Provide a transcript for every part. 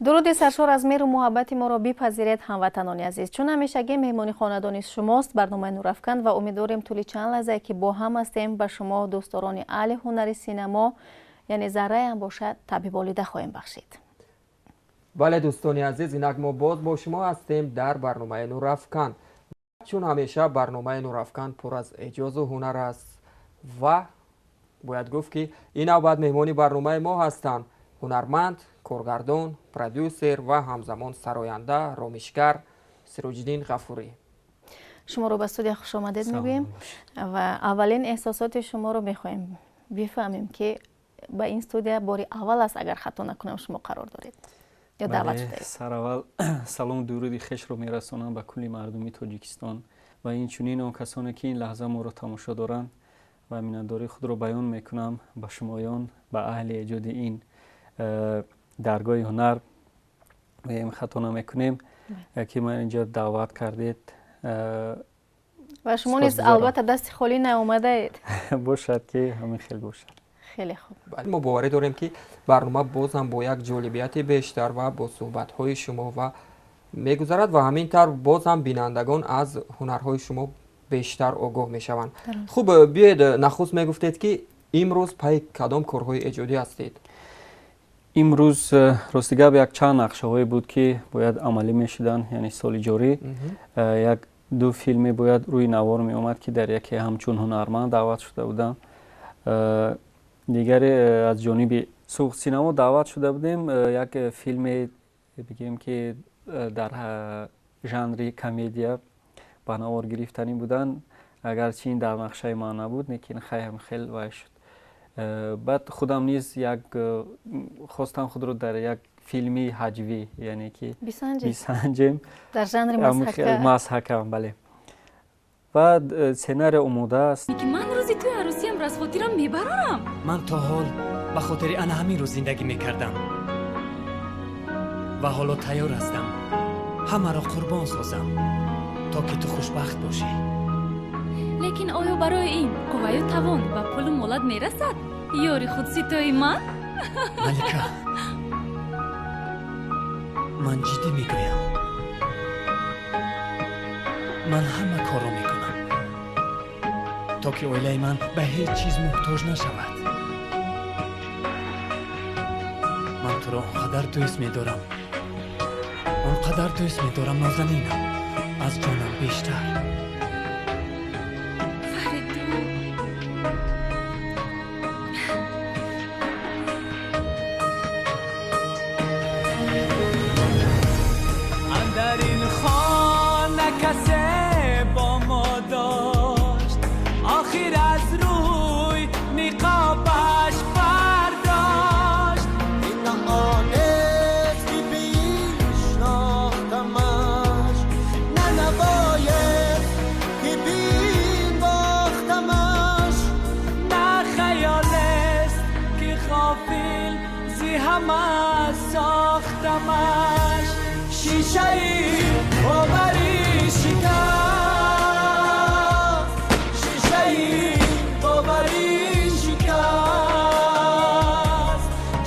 Дуруди саршор аз меҳру муҳаббати моро бипазиред, ҳамватанони азиз. Чун ҳамешагӣ меҳмони хонадони шумост барномаи Нурафкан ва умедворем тӯли чанд лаҳзае ки бо ҳам ҳастем ба шумо дӯстдорони аҳли ҳунари синамо, яъне зарраям бошад, табъи болида хоҳем бахшид. Бале, дӯстони азиз, инак мо боз бо шумо ҳастем дар барномаи Нурафкан. Чун ҳамеша барномаи Нурафкан пур аз эҷозу ҳунар аст ва бояд гуфт, ки ин навбат меҳмони барномаи мо ҳастанд ҳунарманд, коргардон, продюсер ва ҳамзамон сароянда, ромишгар Сироҷиддин Ғафурӣ. Шуморо ба студия хушомадед мегӯем ва аввалин эҳсосоти шуморо мехоҳем бифаҳмем, ки ба ин студия бори аввал аст, агар хато накунам, шумо қарор доред ё даъват шудаед. Сараввал салому дуруди хешро мерасонам ба кулли мардуми Тоҷикистон ва инчунин он касоне, ки ин лаҳза моро тамошо доранд, ва миннатдории худро баён мекунам ба шумоён, ба аҳли эҷоди ин даргоҳи ҳунар, хато намекунем, ки ман инҷо даъват кардед. Ва шумо низ албатта дасти холӣ наомадаед. Бошад, ки ҳамин хел бошад. Хеле хуб. Мо боварӣ дорем, ки барнома боз ҳам бо як ҷолибияти бештар ва бо суҳбатҳои шумо ва мегузарад ва ҳамин тавр боз ҳам бинандагон аз ҳунарҳои шумо бештар огоҳ мешаванд. Хуб, биёед, нахуст мегуфтед, ки имрӯз пайи кадом корҳои эҷодӣ ҳастед? Имрӯз, рости гап, якчанд нақшаҳое буд, ки бояд амалӣ мешуданд, яъне соли ҷорӣ як ду филме бояд рӯи навор меомад, ки дар яке ҳамчун ҳунарманд даъват шуда будам, дигаре аз ҷониби Суғд синамо даъват шуда будем, як филме бигем, ки дар жанри комедия ба навор гирифтанӣ буданд. Агарчи ин дар нақшаи ман набуд, лекин хайам хел вай шуд. Баъд худам низ як хостам худро дар як филми ҳаҷвӣ, яъне ки бисанҷем. Дар жанри мазҳака, бале. Ва сценария омода аст. Ки ман рӯзи тӯи арӯсиамро аз хотирам мебарорам? Ман то ҳол ба хотири ана ҳамин рӯз зиндагӣ мекардам ва ҳоло тайёр ҳастам ҳамаро қурбон созам, то ки ту хушбахт бошӣ. Лекин оё барои ин қувваю тавон ва пулу молат мерасад, ёри худситои ман? Малика, ман ҷиддӣ мегӯям, ман ҳама корро мекунам, то ки оилаи ман ба ҳеҷ чиз муҳтоҷ нашавад. Ман туро он қадар дӯст медорам, он қадар дӯст медорам, нозанинам, аз ҷонам бештар. Фаридун. Андар ин хона касе бо мо дошт, охир аз рӯй ниқобаш бардошт. Ин онест, ки бишнохтамаш, на навоест, ки бинвохтамаш. На хаёлест, ки ғофил зи ҳама сохтамаш. Шишаи боварӣ шикаст, шишаи боварӣ шикаст,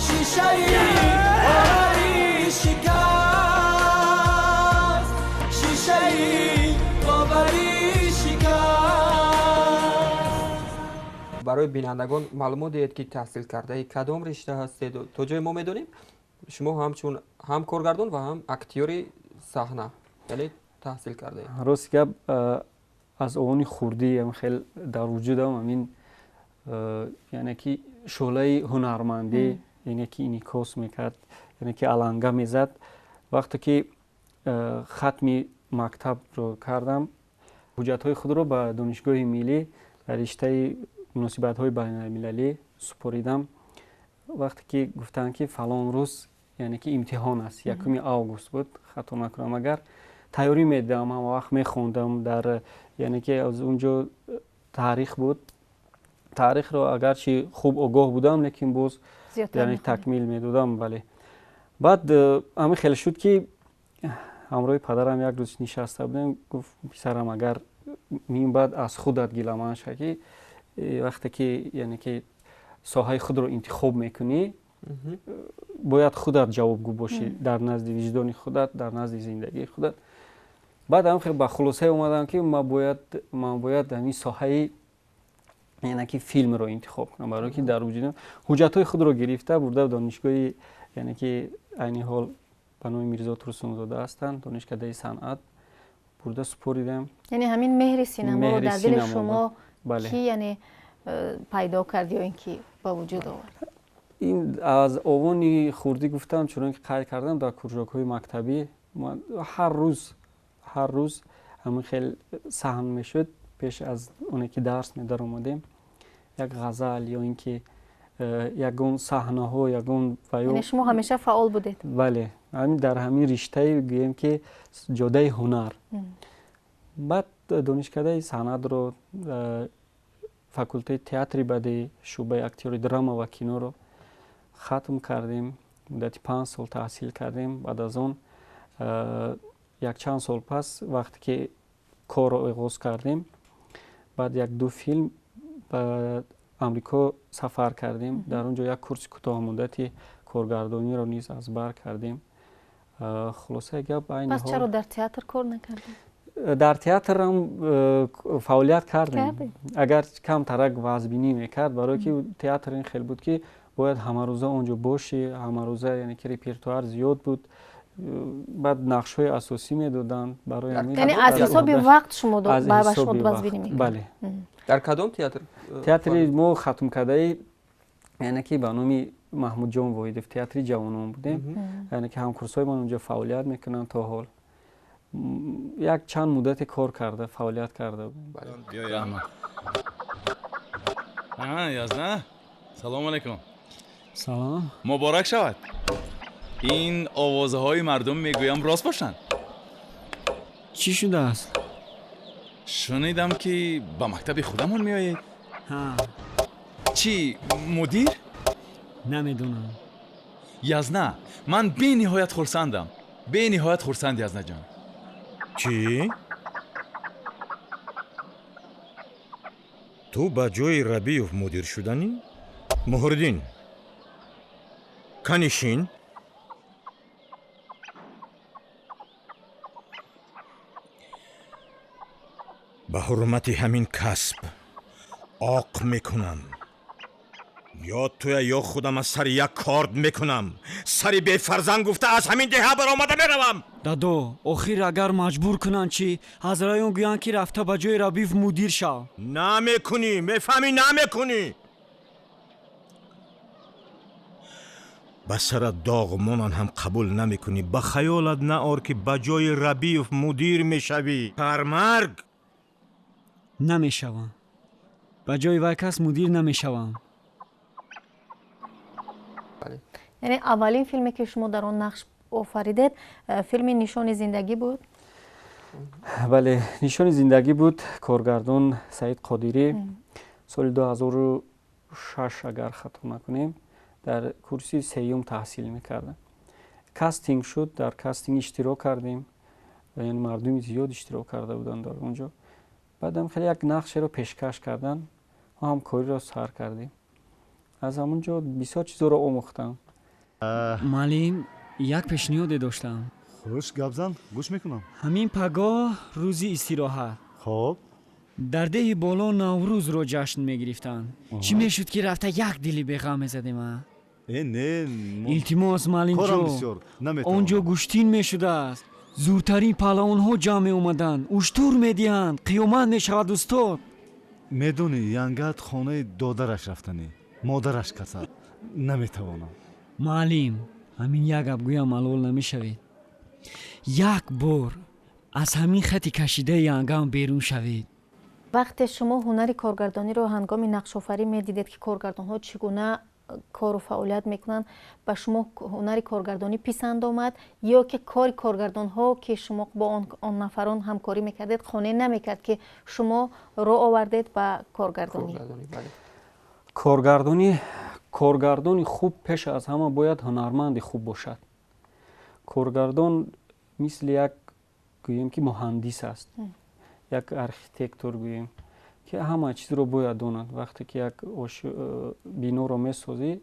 шишаи боварӣ шикаст, шишаи боварӣ шикаст. Барои бинандагон маълумот диҳед, ки таҳсилкардаи кадом ришта ҳастед. То ҷое мо медонем, шумо ҳамчун ҳам коргардон ва ҳам актёри саҳна, яъне таҳсил кардаед. Рости гап, аз овони хурдӣ хел дар вуҷудам ҳамин, яъне ки шӯълаи ҳунармандӣ, яъне ки инъикос мекард, яъне ки аланга мезад. Вақте ки хатми мактабро кардам, ҳуҷҷатҳои худро ба Донишгоҳи миллӣ дар риштаи муносибатҳои байналмилалӣ супоридам. Вақте ки гуфтанд, ки фалон рӯз, яъне ки имтиҳон аст, 1 август буд, хато накунам агар, тайёрӣ медидам, ҳама вақт мехондам дар, яъне ки аз он ҷо таърих буд. Таърихро агарчи хуб огоҳ будам, лекин боз, яъне, такмил медодам, бале. Баъд ҳамин хеле шуд, ки ҳамроҳи падарам як рӯз нишаста будем, гуфт: «Писарам, агар мин баъд аз худат гиламанд ша, ки вақте ки, яъне ки соҳаи худро интихоб мекунӣ Бояд худат ҷавобгӯ бошӣ дар назди виҷдони худат, дар назди зиндагии худат. Баъд ҳам ба хулосае омадам, ки ман бояд ҳамин соҳаи, яъне ки филмро интихоб кунам, барое ки дар вуҷудам. Ҳуҷҷатҳои худро гирифта бурда донишгоҳи, яъне ки айни ҳол ба номи Мирзо Турсунзода ҳастанд, Донишкадаи санъат, бурда супоридам. Яъне ҳамин меҳри синаморо дар дили шумо ки, яъне пайдо кард ё ин ки ба вуҷуд овард? Ин аз овони хурдӣ гуфтам, чунон ки қайд кардам, дар кружокҳои мактабӣ ҳар рӯз ҳамин хел саҳн мешуд. Пеш аз оне ки дарс медаромадем, як ғазал ё ин ки ягон саҳнаҳо, ягон Яъне шумо ҳамеша фаъол будед? Бале, ҳамин дар ҳамин риштаи, гӯем ки, ҷодаи ҳунар. Баъд донишкадаи санъатро, факултети театри бадеӣ, шӯъбаи актёри драма ва киноро хатм кардем. Муддати 5 сол таҳсил кардем. Баъд аз он якчанд сол пас, вақте ки корро оғоз кардем, баъд як ду филм ба Амрико сафар кардем. Дар он ҷо як курси кӯтоҳмуддати коргардониро низ аз бар кардем. Хулосаи гап, айни Пас чаро дар театр кор накардед? Дар театрам фаъолият кардем, агар камтарак вазбинӣ мекард, барое ки театр ин хел буд, ки бояд ҳамарӯза он ҷо бошӣ, ҳамарӯза, яъне ки репертуар зиёд буд, баъд нақшҳои асосӣ медоданд. Барои Яъне аз ҳисоби вақт шумо ба шумо вазбинӣ мекард? Бале. Дар кадом театр? Театри мо хатмкардаи, яъне ки ба номи Маҳмудҷон Воҳидов, театри ҷавонон будем. Яъне ки ҳамкурсҳои ман онҷо фаъолият мекунанд то ҳол. Як чанд муддате кор карда, фаъолият карда. Будем. Язна, салому алайкум. Салом. Муборак шавад. Ин овозаҳои мардум, мегӯям, рост бошанд? Чӣ шудааст? Шунидам, ки ба мактаби худамон меоед. Чӣ, мудир? Намедонам. Язна, ман бениҳоят хурсандам, бениҳоят хурсанд, Язнаҷон. Чӣ? Ту ба ҷои Рабиев мудир шуданӣ? Муҳриддин, канишин. Ба ҳурмати ҳамин касб оқ мекунам: ё туя, ё худам аз сари як корд мекунам. Сари бефарзанд гуфта, аз ҳамин деҳа баромада меравам. Дадо, охир агар маҷбур кунанд чӣ? Аз район гӯянд, ки рафта ба ҷои Рабиев мудир шав. Намекунӣ, мефаҳмӣ? Намекунӣ. Ба сарат доғ монан ҳам қабул намекунӣ. Ба хаёлат наор, ки ба ҷои Рабиев мудир мешавӣ, пармарг. Намешавам, ба ҷои вай кас мудир намешавам. Яъне аввалин филме, ки шумо дар он нақш офаридед, филми «Нишони зиндагӣ» буд? Бале, «Нишони зиндагӣ» буд. Коргардон Саид Қодирӣ. Соли 2006, агар хато накунем, дар курси сеюм таҳсил мекардам. Кастинг шуд, дар кастинг иштирок кардем. Яъне мардуми зиёд иштирок карда буданд дар он ҷо. Баъдам хеле як нақшеро пешкаш карданд, мо ҳамкориро сар кардем. Аз ҳамон ҷо бисёр чизоро омӯхтам. Муаллим, як пешниҳоде доштам. Хуш, гап зан, гӯш мекунам. Ҳамин пагоҳ рӯзи истироҳат. Хоб. Дар деҳи боло Наврӯзро ҷашн мегирифтанд. Чӣ мешуд, ки рафта як дили беғам мезадем, а? Э, не. Илтимос, муаллимҷон, он ҷо гӯштин мешудааст, зуртарин паҳлавонҳо ҷамъ меомаданд, уштур медиҳанд, қиёмат мешавад, устод. Медонӣ, янгат хонаи додараш рафтанӣ, модараш касал, наметавонам. Муаллим, ҳамин як гап гӯям, малол намешавед. Як бор аз ҳамин хати кашидаи янгам берун шавед. Вақте шумо ҳунари коргардониро ҳангоми нақшофарӣ медидед, ки коргардонҳо чӣ гуна кору фаъолият мекунанд, ба шумо ҳунари коргардонӣ писанд омад ё ки кори коргардонҳо, ки шумо бо он нафарон ҳамкорӣ мекардед, қонеъ намекард, ки шумо роҳ овардед ба коргардонӣ? Коргардони хуб пеш аз ҳама бояд ҳунарманди хуб бошад. Коргардон мисли як, гӯем ки, муҳандис аст, як архитектор, гӯем ки, ҳама чизро бояд донад. Вақте ки як биноро месозӣ,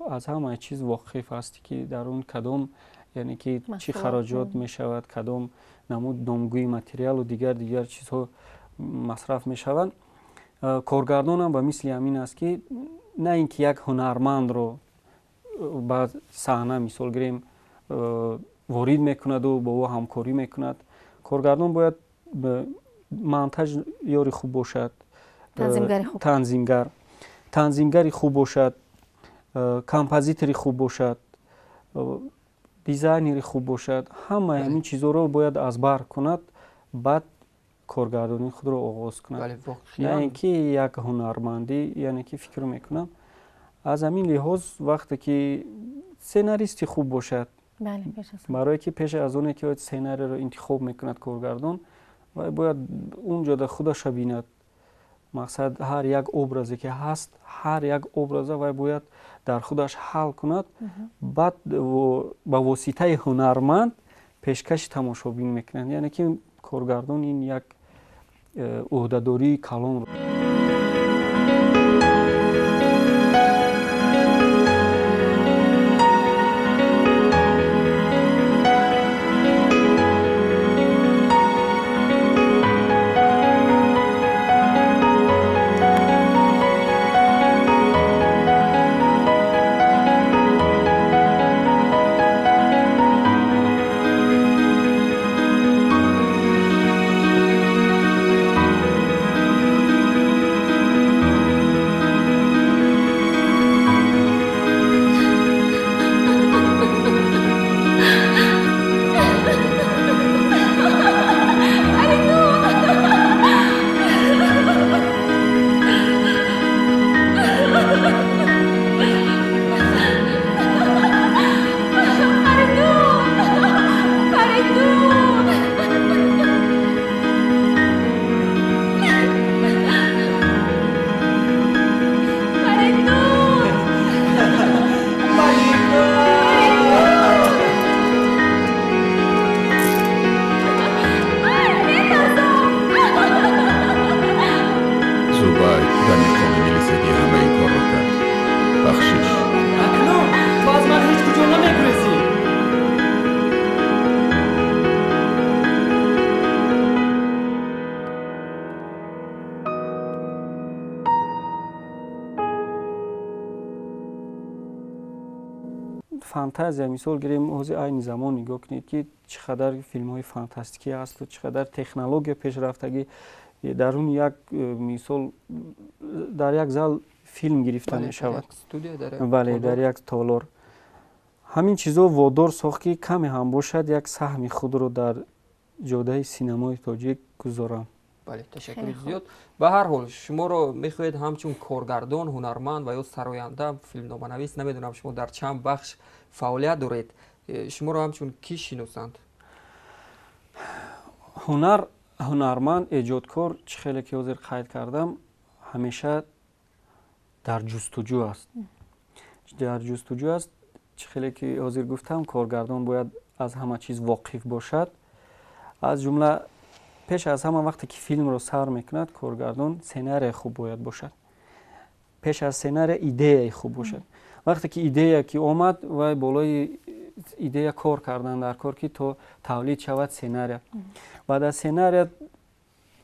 аз ҳамаи чиз воқиф ҳастӣ, ки дар он кадом, яъне ки чӣ хароҷот мешавад, кадом намуд номгӯи материалу дигар дигар чизҳо масраф мешаванд. Коргардонам ба мисли ҳамин аст, ки на ин ки як ҳунармандро ба саҳна, мисол гирем, ворид мекунаду бо ӯ ҳамкорӣ мекунад. Коргардон бояд монтаж ёри хуб бошад, танзимгари хуб бошад, композитори хуб бошад, дизайнери хуб бошад. Ҳамаи ҳамин чизҳоро бояд аз бар кунад, баъд коргардонии худро оғоз кунад. На ин ки як ҳунармандӣ, яъне ки фикр мекунам, аз ҳамин лиҳоз вақте ки сценаристи хуб бошад, барое ки пеш аз оне ки сценариро интихоб мекунад коргардон, вай бояд он ҷода худаша бинад. Мақсад, ҳар як образе ки ҳаст, ҳар як образа вай бояд дар худаш ҳал кунад, баъд ба воситаи ҳунарманд пешкаши тамошобин мекунад. Яъне ки коргардон ин як ӯҳдадории калонро. Фантазия, мисол гирем, ҳозир айни замон нигоҳ кунед, ки чӣ қадар филмҳои фантастикӣ ҳасту чӣ қадар технология пешрафтагӣ. Дар он як, мисол, дар як зал филм гирифта мешавад, бале, дар як толор. Ҳамин чизо водор сохт, ки каме ҳам бошад, як саҳми худро дар ҷодаи синамои тоҷик гузорам. Бале, ташаккури зиёд. Ба ҳар ҳол, шуморо мехоҳед ҳамчун коргардон, ҳунарманд ва ё сароянда, филмноманавис, намедонам, шумо дар чанд бахш фаъолият доред, шуморо ҳамчун кӣ шиносанд? Ҳунарманд, эҷодкор, чӣ хеле ки ҳозир қайд кардам, ҳамеша дар ҷустуҷӯ аст, дар ҷустуҷӯ аст. Чӣ хеле ки ҳозир гуфтам, коргардон бояд аз ҳама чиз воқиф бошад. Аз ҷумла, пеш аз ҳама, вақте ки филмро сар мекунад коргардон, сценария хуб бояд бошад. Пеш аз сценария идеяи хуб бошад. Вақте ки идея ки омад, вай болои идея кор кардан дар кор, ки то тавлид шавад сценария. Баъд аз сценария,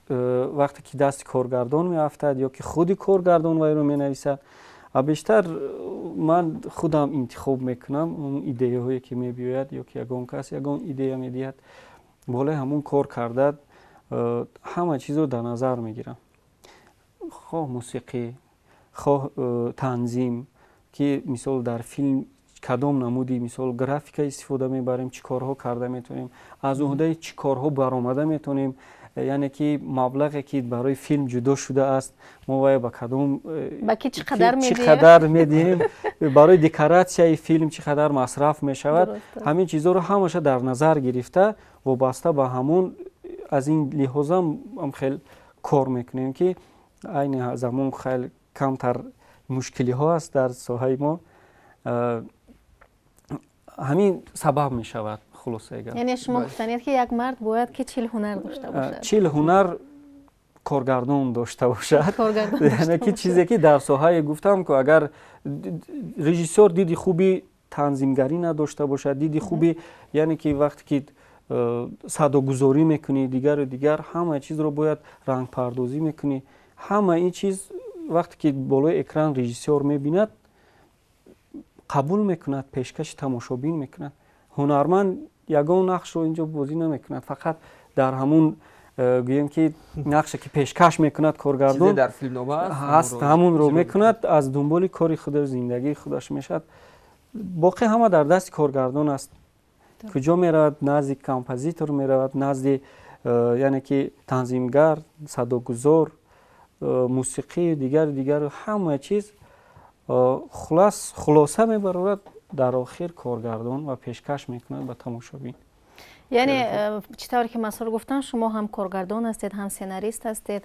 вақте ки дасти коргардон меафтад ё ки худи коргардон вайро менависад, а бештар ман худам интихоб мекунам он идеяҳое ки мебиёяд, ё ки ягон кас ягон идея медиҳад, болои ҳамон кор карда, ҳама чизро дар назар мегирам, хоҳ мусиқӣ, хоҳ танзим, ки мисол дар филм кадом намуди, мисол, графика истифода мебарем, чӣ корҳо карда метавонем, аз уҳдаи чӣ корҳо баромада метавонем, яъне ки маблағе ки барои филм ҷудо шудааст, мо вай ба кадом ба ки чӣ қадар чӣ қадар медиҳем, барои декоратсияи филм чӣ қадар масраф мешавад. Ҳамин чизҳоро ҳамаша дар назар гирифта, вобаста ба ҳамон, аз ин лиҳозам ҳам хел кор мекунем, ки айни замон хеле камтар мушкилиҳо аст дар соҳаи мо. Ҳамин сабаб мешавад, хулосаи гап. Яъне шумо гуфтанед, ки як мард бояд ки 40 ҳунар дошта бошад. 40 ҳунар Коргардон дошта бошад, яъне ки чизе ки дар соҳае гуфтам, ку агар режиссёр диди хуби танзимгарӣ надошта бошад, диди хуби, яъне ки вақте ки садогузорӣ мекунӣ, дигару дигар, ҳама чизро бояд рангпардозӣ мекунӣ, ҳама ин чиз вақте ки болои экран режиссёр мебинад, қабул мекунад, пешкаши тамошобин мекунад. Ҳунарманд ягон нақшро инҷо бозӣ намекунад, фақат дар ҳамун гӯем ки нақше ки пешкаш мекунад коргардон ҳаст, ҳамунро мекунад, аз дунболи кори худаш, зиндагии худаш мешавад. Боқӣ ҳама дар дасти коргардон аст. Куҷо меравад? Назди композитор меравад, назди яъне ки танзимгар, садогузор, мусиқӣ, дигару дигару, ҳама чиз хулас хулоса мебарорад дар охир коргардон ва пешкаш мекунад ба тамошобин. Яъне чӣ тавре ки Масрур гуфтанд, шумо ҳам коргардон ҳастед, ҳам сценарист ҳастед,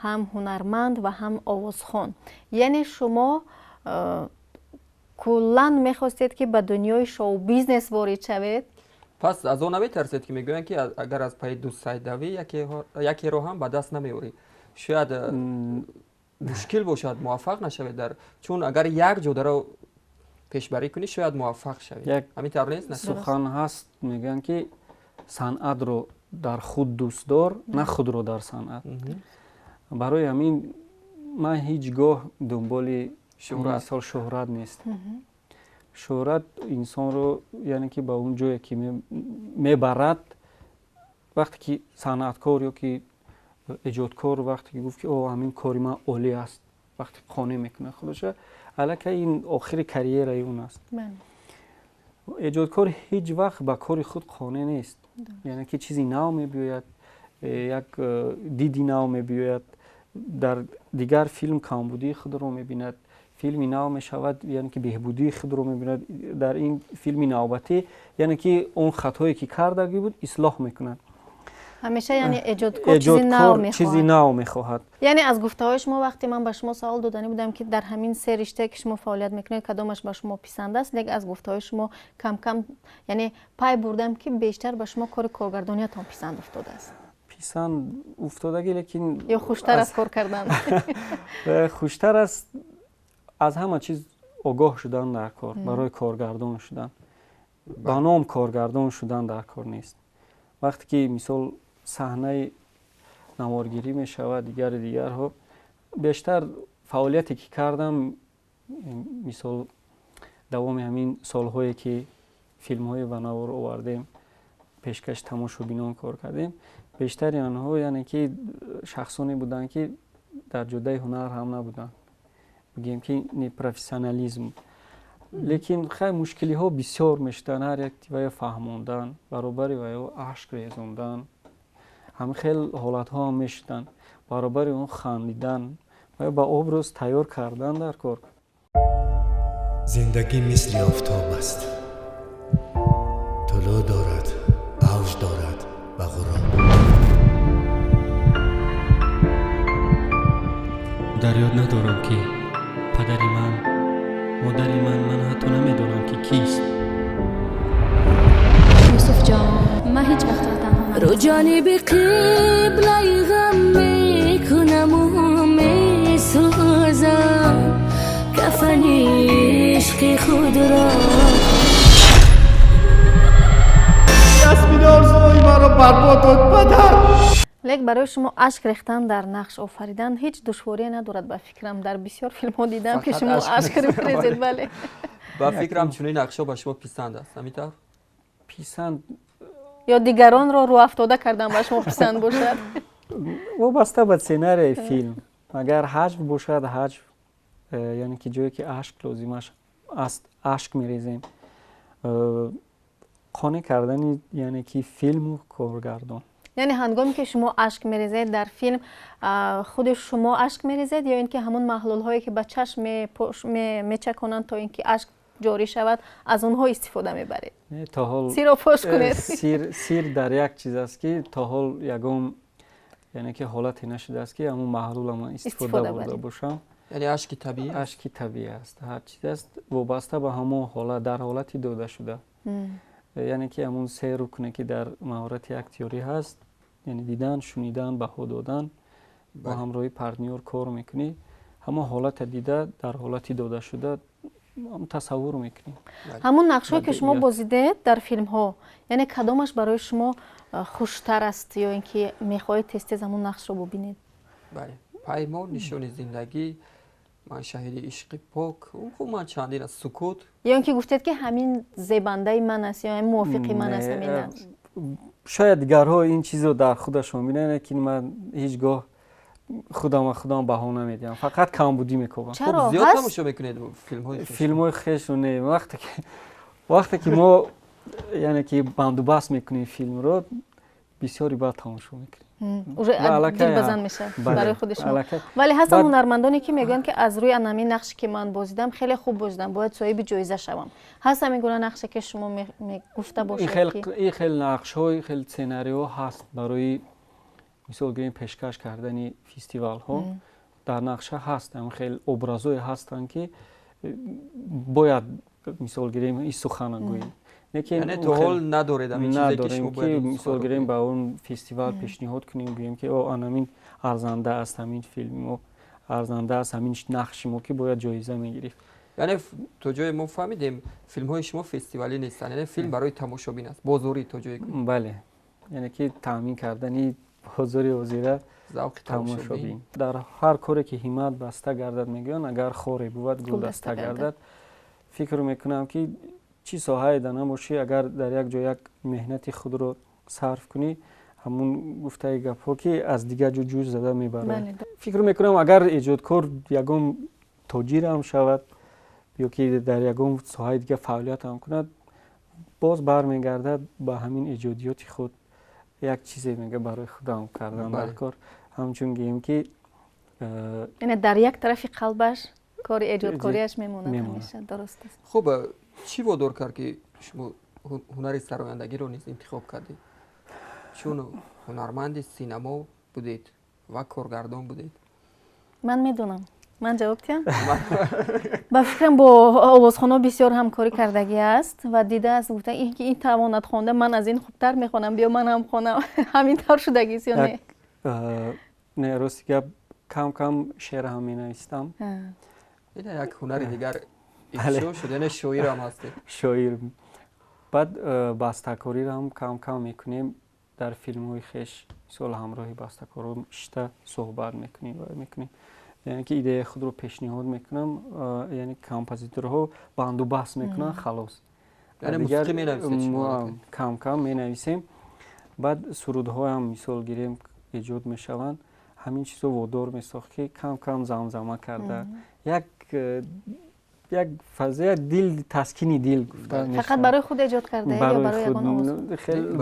ҳам ҳунарманд ва ҳам овозхон. Яъне шумо куллан мехостед ки ба дунёи шоу-бизнес ворид шавед? Пас аз он наметарсед, ки мегӯянд, ки агар аз пайи ду сай давӣ, якеро ҳам ба даст намеорӣ? Шояд мушкил бошад, муваффақ нашавед дар, чун агар як ҷодаро пешбарӣ кунӣ, шояд муваффақ шавӣ. Ҳамин тавр нест? Сухан ҳаст, мегӯянд ки санъатро дар худ дӯст дор, на худро дар санъат. Барои ҳамин ман ҳеҷ гоҳ дунболи мисол шӯҳрат нест. Шӯҳрат инсонро, яъне ки ба он ҷое ки мебарад, вақте ки санъаткор ё ки эҷодкор вақте ки гуфт ки о, ҳамин кори ман олӣ аст, вақте қонеъ мекунад худоша, аллакай ин охири карьераи он аст. Эҷодкор ҳеҷ вақт ба кори худ қонеъ нест, яъне ки чизи нав мебиёяд, як диди нав мебиёяд, дар дигар филм камбудии худро мебинад, филми нав мешавад, яъне ки беҳбудии худро мебинад дар ин филми навбатӣ, яъне ки он хатое ки кардагӣ буд, ислоҳ мекунад. Ҳамеша, яъне эҷодкор чизи нав мехоҳад. Чизи нав мехоҳад. Яъне аз гуфтаҳои шумо, вақте ман ба шумо савол доданӣ будам, ки дар ҳамин се риштае ки шумо фаъолият мекунед, кадомаш ба шумо писанд аст, лекин аз гуфтаҳои шумо кам-кам, яъне пай бурдам, ки бештар ба шумо кори коргардониятон писанд уфтодааст. Писанд уфтодагӣ, лекин ё хуштар аст кор кардан? Хуштар аст. Аз ҳама чиз огоҳ шудан дар кор, барои коргардон шудан. Ба ном коргардон шудан дар кор нест. Вақте ки мисол саҳнаи наворгирӣ мешавад, дигару дигарҳо, бештар фаъолияте ки кардам, мисол давоми ҳамин солҳое ки филмҳое ба навор овардем, пешкаши тамошобинон кор кардем, бештари онҳо, яъне ки шахсоне буданд, ки дар ҷодаи ҳунар ҳам набуданд, бигӯем ки непрофессионализм. Лекин хай, мушкилиҳо бисёр мешуданд, ҳар як вая фаҳмондан, баробари ваё ашк резондан, ҳамин хел ҳолатҳо ҳам мешуданд, баробари он хандидан ва ба образ тайёр кардан дар кор. Зиндагӣ мисли офтоб аст, тулӯъ дорад, авҷ дорад ва ғуруб. Дар ёд надорам, ки падари ман, модари ман, ман ҳатто намедонам, ки кист. Юсуфҷон, ман ҳеҷ вақт туро танҳо рӯ ҷониби қиблаи ғам мекунаму месӯзам кафани ишқи худро. Ясмин орзуҳои маро барбод дод, падар. Лек барои шумо ашк рехтан дар нақш офаридан ҳеҷ душворие надорад, ба фикрам. Дар бисёр филмҳо дидам, ки шумо ашк мерезед, бале. Ба фикрам, чунин нақшҳо ба шумо писанд аст, ҳамин тавр? Писанд ё дигаронро рӯафтода кардан ба шумо писанд бошад? Вобаста ба сценарияи филм. Агар ҳаҷв бошад, ҳаҷв, яъне ки ҷое ки ашк лозим аст, ашк мерезем. Қонеъ кардани, яъне ки филму коргардон. Яъне ҳангоме ки шумо ашк мерезед дар филм, худи шумо ашк мерезед ё ин ки ҳамон маҳлулҳое ки ба чашм мечаконанд, то ин ки ашк ҷорӣ шавад, аз онҳо истифода мебаред? То ҳол сирро фош кунед. Сир дар як чиз аст, ки то ҳол ягон, яъне ки ҳолате нашудааст, ки ҳамон маҳлула ман истифода бурда бошам. Яъне ашки табиӣ? Ашки табиӣ аст, ҳар чиз аст, вобаста ба ҳамон ҳолат, дар ҳолати додашуда, яъне ки ҳамон се рукне ки дар маҳорати актёрӣ ҳаст, яъне дидан, шунидан, баҳо додан. Бо ҳамроҳи партнёр кор мекунӣ, ҳамон ҳолата дида, дар ҳолати додашуда тасаввур мекунӣ. Ҳамон нақшҳое ки шумо бозидед дар филмҳо, яъне кадомаш барои шумо хуштар аст ё ин ки мехоҳед тез тез ҳамон нақшро бубинед? Бале, Паймон, Нишони зиндагӣ, Ман шаҳиди ишқи пок, ман чандин аст, Сукут. Ё ин ки гуфтед ки ҳамин зебандаи ман аст ё мувофиқи ман аст ҳамин нақш? Шояд дигарҳо ин чизро дар худашон бинанд, лекин ман ҳеҷ гоҳ худама худам баҳо намедиҳам, фақат камбудӣ мекобам. Чаро? Зиёд тамошо мекунед филмҳои хеш? Филмҳои хешро не. Вақте ки мо, яъне ки бандубаст мекунем филмро, бисёри баъд тамошо мекунем. Уже дилбазан мешавад барои худи шумо. Вале ҳастанд ҳунармандоне ки мегӯянд ки аз рӯи анамин нақше ки ман бозидам, хеле хуб бозидам, бояд соҳиби ҷоиза шавам. Ҳаст ҳамин гуна нақше ки шумо гуфта бошед? Ин хел нақшҳо, ин хел сценариҳо ҳаст барои, мисол гирем, пешкаш кардани фестивалҳо дар нақша ҳаст. Ҳамин хел образое ҳастанд ки бояд, мисол гирем, ин сухана гӯем. Яъне то ҳол надоред ҳамин чизе ки шумо бояд, мисол гирем, ба он фестивал пешниҳод кунем, гӯем ки о, анамин арзанда аст, ҳамин филми мо арзанда аст, ҳамин нақши мо ки бояд ҷоиза мегирифт. Яъне то ҷое мо фаҳмидем, филмҳои шумо фестивалӣ нестанд, яъне филм барои тамошобин аст, бозорӣ то ҷое. Бале, яъне ки таъмин кардани бозори ҳозира, завқи тамошобин. Дар ҳар коре ки ҳиммат баста гардад, мегӯянд, агар хоре бувад, гулдаста гардад. Фикр мекунам ки чӣ соҳае да набошӣ, агар дар як ҷо як меҳнати худро сарф кунӣ, ҳамун гуфтаи гапҳо ки аз дигар ҷо ҷӯш зада мебарад. Фикр мекунам, агар эҷодкор ягон тоҷирам шавад ё ки дар ягон соҳаи дигар фаъолиятам кунад, боз бармегардад ба ҳамин эҷодиёти худ, як чизе мега барои худам кардан дар кор, ҳамчун гӯем ки Яъне дар як тарафи қалбаш кори эҷодкориаш мемонад ҳамеша, дуруст аст. Хуб, чӣ водор кард ки шумо ҳунари сарояндагиро низ интихоб кардед, чун ҳунарманди синамо будед ва коргардон будед? Ман медонам, ман ҷавоб диҳам. Ба фикрам, бо овозхоно бисёр ҳамкорӣ кардагӣ аст ва дидааст, гуфта ки ин тавонад хонда, ман аз ин хубтар мехонам, биё ман ҳам хонам. Ҳамин тавр шудагист ё не? Не, рости гап, кам кам шеър ҳам менавистам. Ина як ҳунари дигар ифшо шуд, яъне шоирам ҳастед. Шоир. Баъд бастакориро ҳам кам кам мекунем дар филмҳои хеш. Мисол, ҳамроҳи бастакоро ишта суҳбат мекунем ва мекунем, яъне ки идеяи худро пешниҳод мекунам, яъне композиторҳо бандубаст мекунанд, халос. Кам кам менависем, баъд сурудҳоям, мисол гирем, эҷод мешаванд. Ҳамин чизо водор месохт ки кам кам замзама карда як фаза, як дил, таскини дил гуфта. Фақат барои худ эҷод карда ё барои ягон овоз?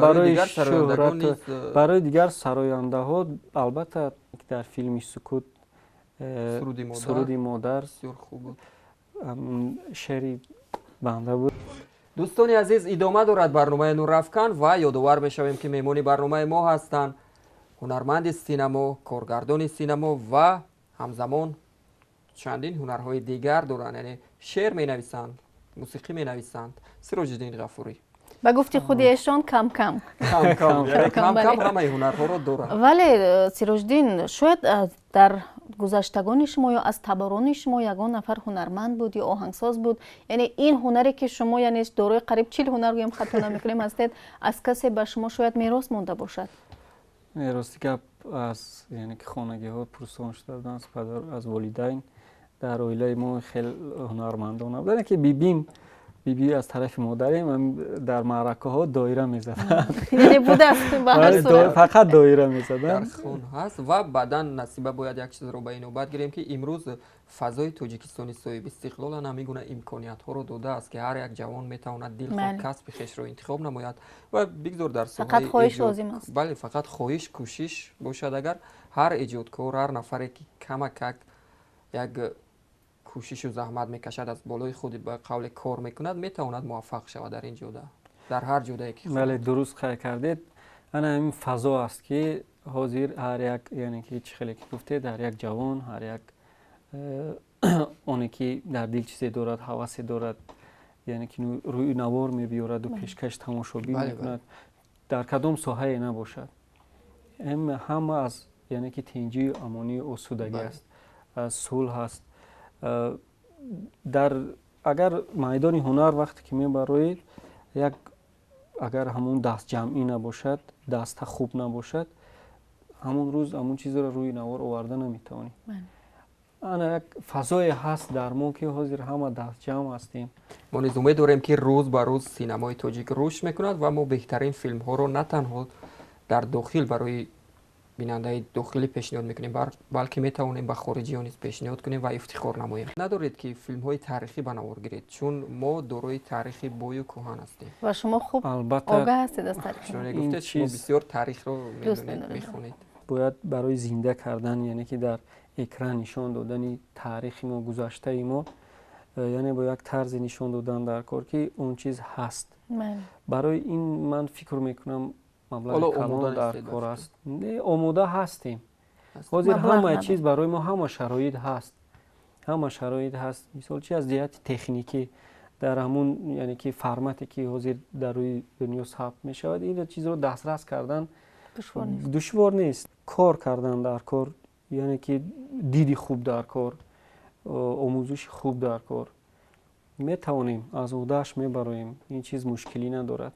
Барои шӯҳрат, барои дигар сарояндаҳо албатта. Дар филми Сукут суруди Модар шеъри банда буд. Дӯстони азиз, идома дорад барномаи Нурафкан ва ёдовар мешавем ки меҳмони барномаи мо ҳастанд ҳунарманди синамо, коргардони синамо ва ҳамзамон чандин ҳунарҳои дигар доранд, яъне шеър менависанд, мусиқӣ менависанд, Сироҷиддин Ғафурӣ. Ба гуфти худи эшон, кам-кам. Кам-кам ҳамаи ҳунарҳоро доранд. Вале, Сироҷиддин, шояд дар гузаштагони шумо ё аз таборони шумо ягон нафар ҳунарманд буд ё оҳангсоз буд. Яъне ин ҳунаре ки шумо, яъне дорои қариб 40 ҳунар гӯем, хато намекунем, ҳастед, аз касе ба шумо шояд мерос монда бошад? Рости гап, аз, яъне ки хонагиҳо пурсон шуда буданд, аз падар, аз волидайн. Дар оилаи мо хел ҳунармандон набуданд, ки бибим, биби аз тарафи модарем, дар маъракаҳо доира мезаданд. Яъне будааст ба ҳар сурат. Фақат доира мезаданд. Дар хун ҳаст. Ва баъдан, Насиба, бояд як чизро ба инобат гирем ки имрӯз фазои Тоҷикистони соҳиби истиқлол ҳамин гуна имкониятҳоро додааст, ки ҳар як ҷавон метавонад дилхоҳ касби хешро интихоб намояд ва бигзор дар фақат хоҳиш лозим аст. Бале, фақат хоҳиш, кӯшиш бошад. Агар ҳар эҷодкор, ҳар нафаре ки камакак як кӯшишу заҳмат мекашад, аз болои худ, ба қавле, кор мекунад, метавонад муваффақ шавад дар ин ҷода, дар ҳар ҷодае ки. Бале, дуруст қайд кардед. Ана ҳамин фазо аст ки ҳозир ҳар як, яъне ки чӣ хеле ки гуфтед, ҳар як ҷавон, ҳар як оне ки дар дил чизе дорад, ҳавасе дорад, яъне ки рӯи навор мебиёраду пешкаш тамошобин мекунад, дар кадом соҳае набошад, ҳама аз Яъне ки тинҷию амонию осудагӣ аст, сулҳ аст. Дар агар майдони ҳунар вақте ки мебароед, як агар ҳамун дастҷамъӣ набошад, даста хуб набошад, ҳамун рӯз ҳамун чизро рӯи навор оварда наметавонӣ. Ана як фазое ҳаст дар мо, ки ҳозир ҳама дастҷамъ ҳастем. Мо низ умед дорем, ки рӯз ба рӯз синамои тоҷик рушд мекунад ва мо беҳтарин филмҳоро на танҳо дар дохил барои бинандаи дохилӣ пешниҳод мекунем, балки метавонем ба хориҷиҳо низ пешниҳод кунем ва ифтихор намоем. Надоред, ки филмҳои таърихӣ ба навор гиред, чун мо дорои таърихи бою кӯҳан ҳастем. Ва шумо хуб огаҳ ҳастед аз таърих. Чуноне гуфтед, шумо бисёр таърихро медонед, мехонед. Бояд барои зинда кардан, яъне ки дар экран нишон додани таърихи мо, гузаштаи мо, яъне бо як тарзе нишон додан дар кор, ки он чиз ҳаст. Барои ин ман фикр мекунам, маблағи калон дар кор аст. Не, омода ҳастем. Ҳозир ҳама чиз барои мо, ҳама шароит ҳаст, ҳама шароит ҳаст. Мисол, чи аз ҷиҳати техникӣ, дар ҳамун, яъне ки формате ки ҳозир дар рӯи дунё сабт мешавад, ин чизро дастрас кардан душвор нест. Кор кардан дар кор, яъне ки диди хуб дар кор, омӯзиши хуб дар кор, метавонем аз уҳдааш мебароем, ин чиз мушкилӣ надорад.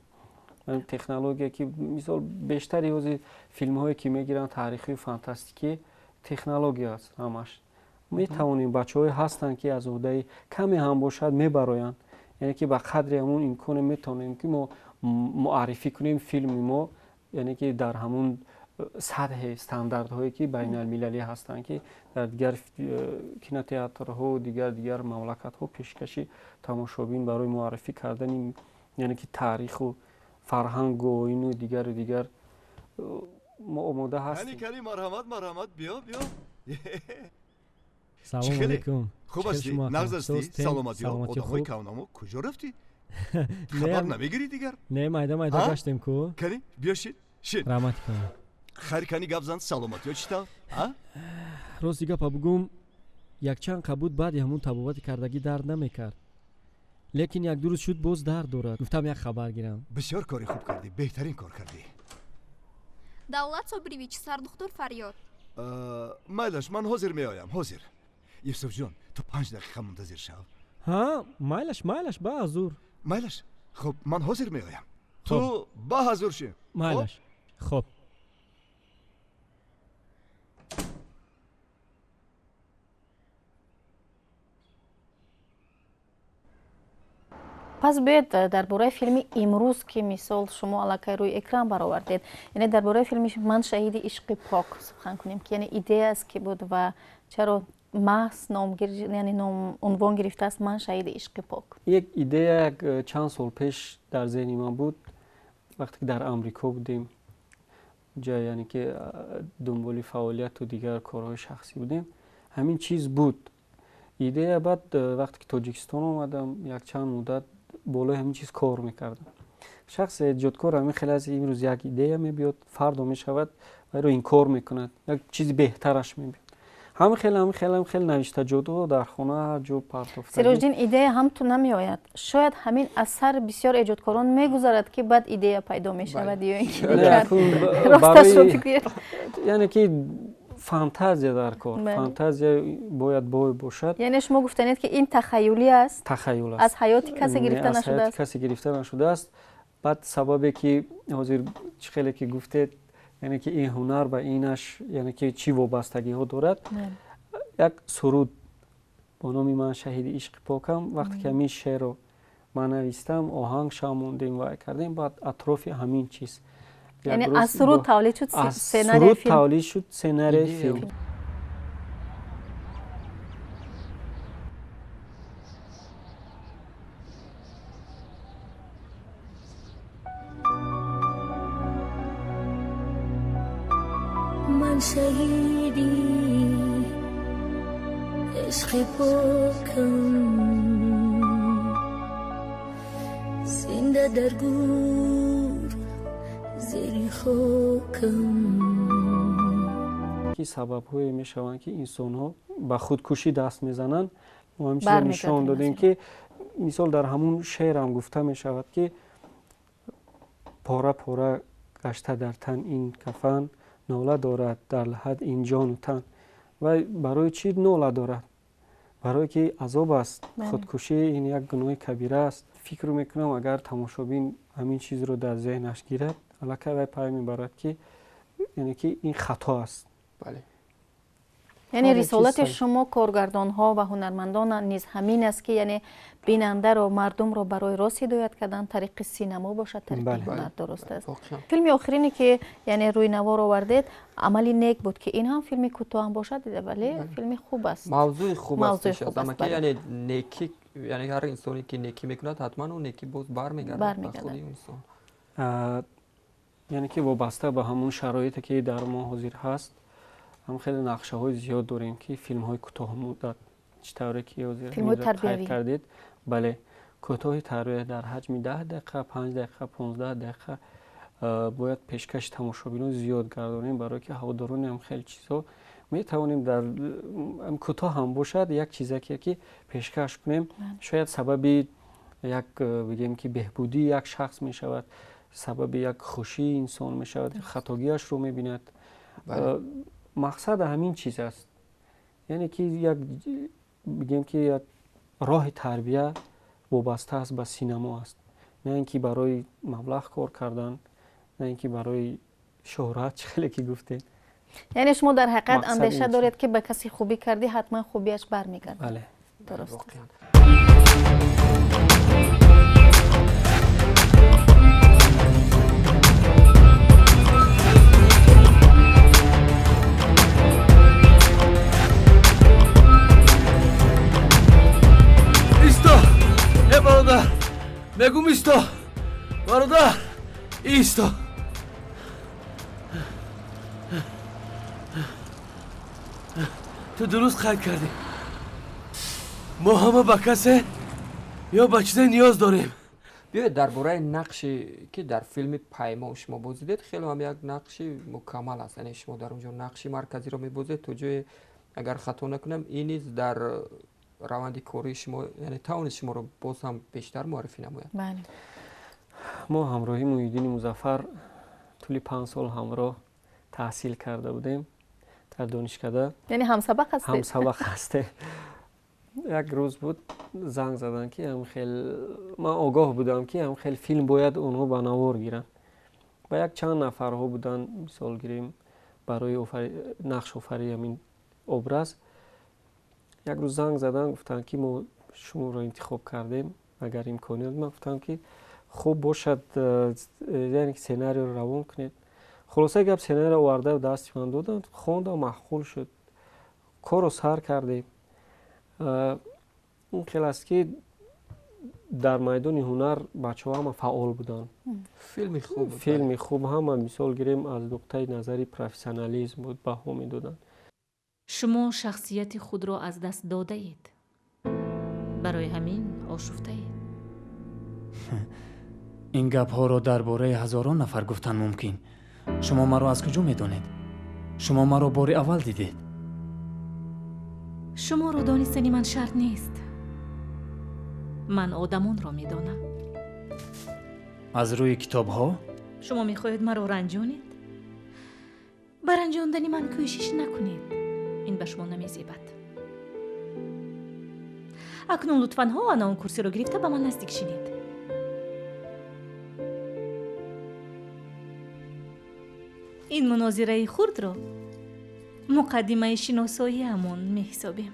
Технология ки мисол бештари ҳозир филмҳое ки мегиранд таърихию фантастикӣ, технология аст ҳамаш. Метавонем, бачаҳое ҳастанд, ки аз уҳдаи каме ҳам бошад мебароянд, яъне ки ба қадри ҳамун имконе метавонем, ки мо муаррифӣ кунем филми мо, яъне ки дар ҳамун сатҳи стандартҳое ки байналмилалӣ ҳастанд, ки дар дигар кинотеатрҳо, дигар мамлакатҳо пешкаши тамошобин барои муаррифӣ кардани, яъне ки таъриху фарҳангу оину дигару дигар, мо омода ҳастем. Кани, марҳамат, марҳамат, биё, биё. Салому алейкум. Хуб ҳастӣ? Нағз ҳастӣ? Саломатиё? Одамҳои кавнамо куҷо рафтӣ? Хабар намегирӣ дигар? Не, майда майда гаштем ку. Кани, биё, шин, шин. Раҳмат кунам. Хайр, кани, гап зан, саломатиё чӣ тавр? Рости гапа бугум, якчанд қабуд баъди ҳамун табобати кардагӣ дард намекард, лекин як ду рӯз шуд, боз дард дорад. Гуфтам, як хабар гирам. Бисёр кори хуб кардӣ, беҳтарин кор кардӣ. Давлат Собирович, сардухтур фарёд. Майлаш, ман ҳозир меоям, ҳозир. Юсуфҷон, ту 5 дақиқа мунтазир шав. Ҳа, майлаш, майлаш, ба ҳазур. Майлаш, хуб, ман ҳозир меоям, ту ба ҳазур ши. Майлаш, хуб. Пас биёед дар бораи филми имрӯз, ки мисол шумо аллакай рӯи экран баровардед, яъне дар бораи филми «Ман шаҳиди ишқи пок» сухан кунем, ки яъне идея аст ки буд ва чаро маҳз ном, яъне ном унвон гирифтааст «Ман шаҳиди ишқи пок»? Як идея як чанд сол пеш дар зеҳни ман буд, вақте ки дар Амрико будем, ҷа яъне ки дунболи фаъолияту дигар корҳои шахсӣ будем, ҳамин чиз буд идея. Баъд вақте ки Тоҷикистон омадам, якчанд муддат болои ҳамин чиз кор мекардам. Шахси эҷодкор ҳамин хеле аст: имрӯз як идея мебиёд, фардо мешавад вайро инкор мекунад, як чизи беҳтараш мебиёд. Ҳамин хел, ҳамин хел, ҳамин хел навиштаҷотҳо дар хона ҳар ҷо партофта. Сироҷиддин, идея ҳам ту намеояд. Шояд ҳамин асар бисёр эҷодкорон мегузарад, ки баъд идея пайдо мешавад ё ин ки росташро бигӯед. Яъне ки фантазия дар кор, фантазия бояд бой бошад. Яъне шумо гуфтанед, ки ин тахаюлӣ аст? Тахаюл аст. Аз ҳаёти касе гирифта нашудааст? Касе гирифта нашудааст. Баъд сабабе ки ҳозир чӣ хеле ки гуфтед, яъне ки ин ҳунар ба инаш, яъне ки чӣ вобастагиҳо дорад, як суруд бо номи «Ман шаҳиди ишқи покам», вақте ки ҳамин шеърро ман навистам, оҳанг шамондем, вай кардем, баъд атрофи ҳамин чиз. Яъне аз суруд тавлид шуд сценарии филм? Тавлид шуд сценарии филм. Ман шаҳиди ишқи покам, зинда дар гур, зери хокам. Ки сабабҳое мешаванд, ки инсонҳо ба худкушӣ даст мезананд, мо ҳамин чизро нишон додем, ки мисол дар ҳамун шеърам гуфта мешавад, ки пора пора гашта дар тан ин кафан. Нола дорад дар лаҳад ин ҷону тан. Вай барои чӣ нола дорад? Барое ки азоб аст. Худкушӣ ин як гуноҳи кабира аст. Фикр мекунам, агар тамошобин ҳамин чизро дар зеҳнаш гирад, аллакай вай пай мебарад, ки яъне ки ин хато аст. Яъне рисолати шумо, коргардонҳо ва ҳунармандон, низ ҳамин аст, ки яъне бинандаро, мардумро барои рост ҳидоят кардан, тариқи синамо бошад, тариқи ҳунар. Дуруст аст. Филми охирине, ки яъне рӯи навор овардед, «Амали нек» буд, ки ин ҳам филми кӯтоҳам бошад, вале филми хуб аст. Мавзӯи хуб аст, яъне некӣ, яъне ҳар инсоне ки некӣ мекунад, ҳатман ӯ некӣ боз бармегардад ба худи инсон. Яъне ки вобаста ба ҳамон шароите, ки дар мо ҳозир ҳаст, ҳам хеле нақшаҳои зиёд дорем, ки филмҳои кӯтоҳмуддат, чӣ тавре ки ҳозир қайд кардед, бале, кӯтоҳи тарбия дар ҳаҷми 10 дақиқа, 5 дақиқа, 15 дақиқа бояд пешкаши тамошобинон зиёд гардонем, барое ки ҳаводорони ҳам хеле чизҳо метавонем дар кӯтоҳ ҳам бошад, як чизаке ки пешкаш кунем, шояд сабаби як, бигем ки, беҳбудии як шахс мешавад, сабаби як хушии инсон мешавад, хатогиашро мебинад. Мақсад ҳамин чиз аст, яъне ки як, бигем ки, як роҳи тарбия вобаста аст ба синамо аст, на ин ки барои маблағ кор кардан, на ин ки барои шӯҳрат, чӣ хеле ки гуфтем. Яъне шумо дар ҳақиқат андеша доред, ки ба касе хубӣ кардӣ, ҳатман хубиаш бармегардад. Бале. Дуруст. Исто, э бародар, мегум, исто, бародар, исто. Ту дуруст қайд кардӣ, мо ҳама ба касе ё ба чизе ниёз дорем. Биёед дар бораи нақше, ки дар филми «Паймон» шумо бозидед. Хеле ҳам як нақши мукаммал аст, яъне шумо дар он ҷо нақши марказиро мебозед. То ҷое, агар хато накунам, ин низ дар раванди кории шумо, яъне тавонист шуморо боз ҳам бештар муаррифӣ намояд. Бале. Мо ҳамроҳи Муҳиддини Музаффар тӯли 5 сол ҳамроҳ таҳсил карда будем дар донишкада. Яъне ҳамсабақ ҳастед? Ҳамсабақ ҳастем. Як рӯз буд, занг заданд, ки хел ман огоҳ будам, ки ҳам хел филм бояд онҳо ба навор гиранд ва як чанд нафарҳо буданд, мисол гирем, барои нақшофарии ҳамин образ. Як рӯз занг заданд, гуфтанд, ки мо шуморо интихоб кардем, агар имконият. Ман гуфтам, ки хуб бошад, яъне сценариёро равон кунед. Хулосаи гап, сценариро оварда дасти ман доданд, хондам, маъқул шуд, корро сар кардем. Ин хел аст, ки дар майдони ҳунар бачаҳо ҳама фаъол буданд. Филми хуб. Филми хуб, ҳама, мисол гирем, аз нуқтаи назари профессионализм буд, баҳо медоданд. Шумо шахсияти худро аз даст додаед, барои ҳамин ошуфтаед. Ин гапҳоро дар бораи ҳазорон нафар гуфтан мумкин. Шумо маро аз куҷо медонед? Шумо маро бори аввал дидед. Шуморо донистани ман шарт нест. Ман одамонро медонам. Аз рӯи китобҳо? Шумо мехоҳед маро ранҷонед? Ба ранҷондани ман кӯшиш накунед, ин ба шумо намезебад. Акнун лутфан ҳо ана он курсиро гирифта ба ман наздик шинед. Ин мунозираи хурдро муқаддимаи шиносоиамон меҳисобем.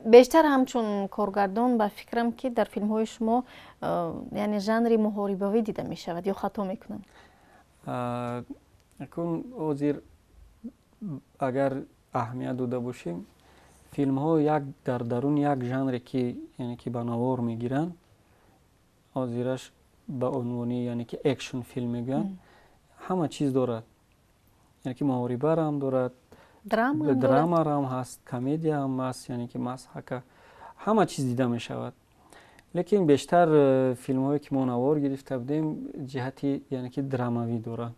Бештар ҳамчун коргардон, ба фикрам, ки дар филмҳои шумо яъне жанри муҳорибавӣ дида мешавад, ё хато мекунам? Акун ҳозир агар аҳамият дода бошем, филмҳо як дар даруни як жанре, ки яъне ки ба навор мегиранд, ҳозираш ба унвони яъне ки экшн филм мегӯянд, ҳама чиз дорад, яъне ки муҳорибарам дорад, драмарам ҳаст, комедияам ҳаст, яъне ки масҳака, ҳама чиз дида мешавад. Лекин бештар филмҳое, ки мо навор гирифта будем, ҷиҳати яъне ки драмавӣ доранд.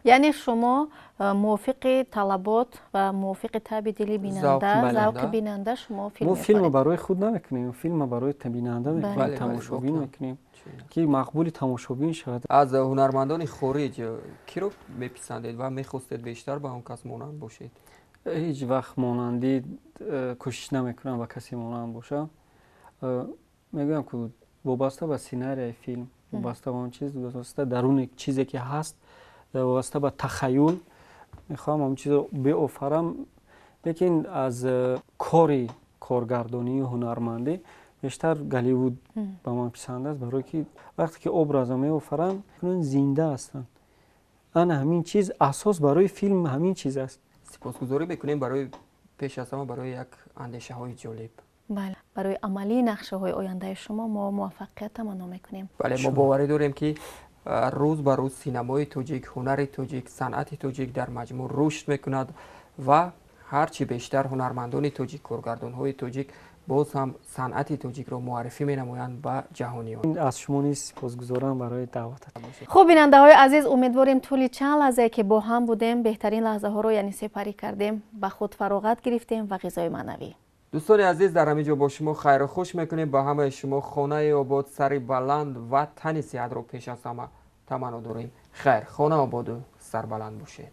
Яъне шумо мувофиқи талабот ва мувофиқи таби дили бинанда, завқи бинанда шумо филм мо филмро барои худ намекунем, филмро барои бинанда мекунем, тамошобин мекунем, ки мақбули тамошобин шавад. Аз ҳунармандони хориҷ киро меписандед ва мехостед бештар ба он кас монанд бошед? Ҳеҷ вақт монандӣ кӯшиш намекунам ба касе монанд бошам. Мегӯям ки вобаста ба сценарияи филм, вобаста ба он чиз, вобаста даруни чизе ки ҳаст, вобаста ба тахаюл мехоҳам ҳамон чизро биофарам. Лекин аз кори коргардонию ҳунармандӣ бештар Голливуд ба ман писанд аст, барое ки вақте ки образро меофаранд, зинда ҳастанд. Ана ҳамин чиз асос барои филм ҳамин чиз аст. Сипосгузорӣ мекунем барои пеш аз ҳама барои як андешаҳои ҷолиб. Бале, барои амалии нақшаҳои ояндаи шумо мо муваффақият таманно мекунем. Бале, мо боварӣ дорем, ки рӯз ба рӯз синамои тоҷик, ҳунари тоҷик, санъати тоҷик дар маҷмӯъ рушд мекунад ва ҳарчи бештар ҳунармандони тоҷик, коргардонҳои тоҷик боз ҳам санъати тоҷикро муаррифӣ менамоянд ба ҷаҳониён. Аз шумо низ сипосгузорам барои даъвататон. Хуб, бинандаҳои азиз, умедворем тӯли чанд лаҳзае ки бо ҳам будем, беҳтарин лаҳзаҳоро яъне сепарӣ кардем, ба худ фароғат гирифтем ва ғизои маънавӣ. Дӯстони азиз, дар ҳамин ҷо бо шумо хайру хуш мекунем. Ба ҳамаи шумо хонаи обод, сари баланд ва тани сиҳатро пеш аз ҳама таманно дорем. Хайр, хона ободу сарбаланд бошед.